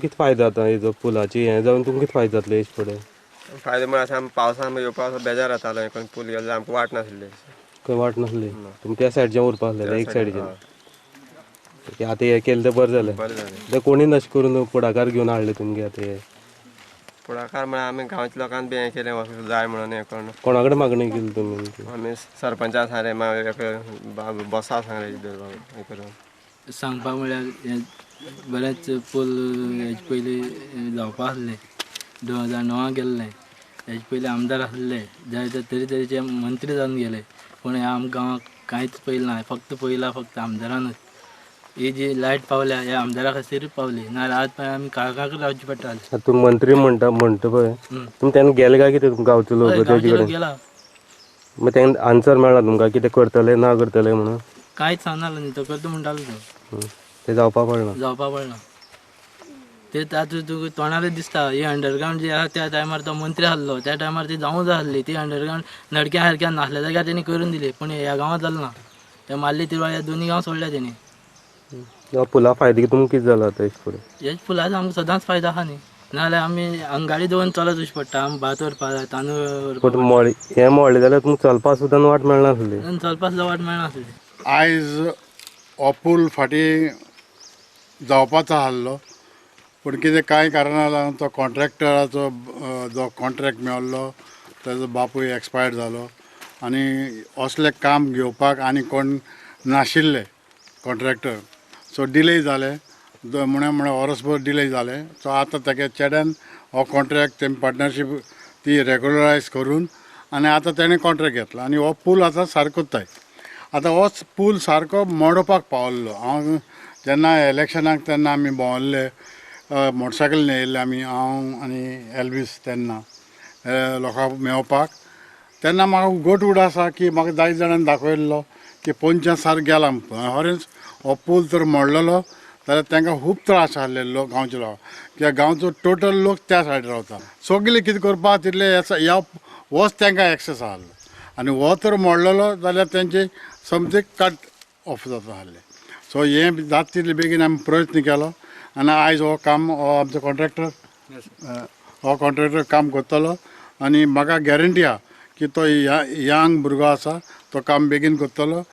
कितें फायदो जाता हेजो पुलाची हें जावन तुमकां कितें फायदो जातलो हेज फुडें? फायदो म्हळ्यार आमी पावसान येवपाक असो बेजार जातालो, हें करून पूल गेलो जाल्यार आमकां वाट नासली. खंय वाट नासली, तुमी त्या सायडच्यान उरपा आसलें, एक सायडीच्यान. हय. आतां हें केलें तें बरें जालें. बरें जालें. तें कोणीन अशें करून फुडाकार घेवन हाडलें तुमगे आतां हें? फुडाकार म्हळ्यार आमी गांवच्या लोकांनी बी हें केलें, वचूंक जाय म्हणून हें करून. कोणा कडेन मागणी केली तुमी? आमी सरपंचा सांगलें, मागीर एका बॉसा सांगलें हें करून. सांगपा म्हळ्यार हें बरेंच पूल हेजे पयलीं जावपा आसलें, 2009 गेल्लें. हेजे पयलीं आमदार आसले, जायते तरेतरेचे मंत्री जावन गेले, पूण ह्या आमकां गांवाक कांयच पयलें ना. फक्त पयला फक्त आमदारानूच. ही जी लायट पावल्या ह्या आमदारा खातीर पावली, नाजाल्यार आज पर्यंत आमी काळखाकच रावचें पडटालें. आतां तुमी मंत्री म्हणटा म्हणटा पळय, तुमी तेन्ना गेले काय कितें गांवचो लोक हय, तेजे गांवचे लोक कडेन? गेला. मागीर तेंका आन्सर मेळ्ळा तुमकां कितें करतले ना करतले म्हणून? कांयच सांगनासलो न्ही तो, करता म्हणटालो तो. तें जावपा पडना. जावपा पडना ते. आतां तुका तोंडारच दिसता, ही अंडरग्रावंड जी आसा त्या टायमार तो मंत्री आसलो त्या टायमार ती जावूंक जाय आसली. ती अंडरग्रावंड नडक्या सारक्या नासल्या जाग्यार तेणी करून दिली, पूण ह्या गांवांत जालें ना. ते मारली तिरवाळ ह्या दोनी गांव सोडल्या तेणी. ह्या पुला फायदो तुमकां कितें जाला आतां हेज फुडें? हेच पुलाचो आमकां सदांच फायदो आसा न्ही, नाजाल्यार आमी हांगा गाडी दवरून चलत वचचें पडटा, आमी भात व्हरपा जाय, तांदूळ पूण व्हरपा. मोड हें मोडलें जाल्यार तुमकां चलपाक सुद्दां वाट मेळनासली. चलपाक सुद्दां वाट मेळनासली. आयज हो पूल फाटीं जावपाचो आसलो, पूण कितें कांय कारणां लागून तो कॉन्ट्रॅक्टराचो जो कॉन्ट्रॅक्ट मेळिल्लो ताजो बापूय एक्सपायर्ड जालो आनी असलें काम घेवपाक आनी कोण नाशिल्ले कॉन्ट्रॅक्टर, सो डिले जालें. म्हणून म्हळ्यार वरसभर डिले जालें. सो आतां तागे चेड्यान हो कॉन्ट्रॅक्ट तेमी पार्टनरशीप ती रेगुलरायज करून आनी आतां तेणें कॉन्ट्रॅक्ट घेतला आनी हो पूल आतां सारको कोत्ताय. आतां होच पूल सारको मोडपाक पावल्लो. हांव जेन्ना इलेक्शनाक तेन्ना आमी भोंवल्ले, मोटरसायकलीन येयल्ले आमी, हांव आनी एल्वीस, तेन्ना लोकांक मेवपाक तेन्ना म्हाका गोट उड आसा की म्हाका जायते जाणांनी दाखयल्लो की पोंच्यान सारको गेला. खरेंच हो पूल तर मोडलेलो जाल्यार तांकां खूब त्रास आसले लोक, गांवचे लोक, कित्याक गांवचो टोटल लोक त्या सायडीन रावता. सगळे कितें करपाक तितले ह्या होच तांकां एक्सेस आसलो आनी हो तर मोडलेलो जाल्यार तेंचे समतें कट ऑफ जाता आसलें. सो हें जाता तितले बेगीन आमी प्रयत्न केलो आनी आयज हो काम हो आमचो कॉन्ट्रॅक्टर, हो कॉन्ट्रॅक्टर काम करतलो आनी म्हाका गॅरंटी आहा की तो यंग भुरगो आसा, तो काम बेगीन करतलो.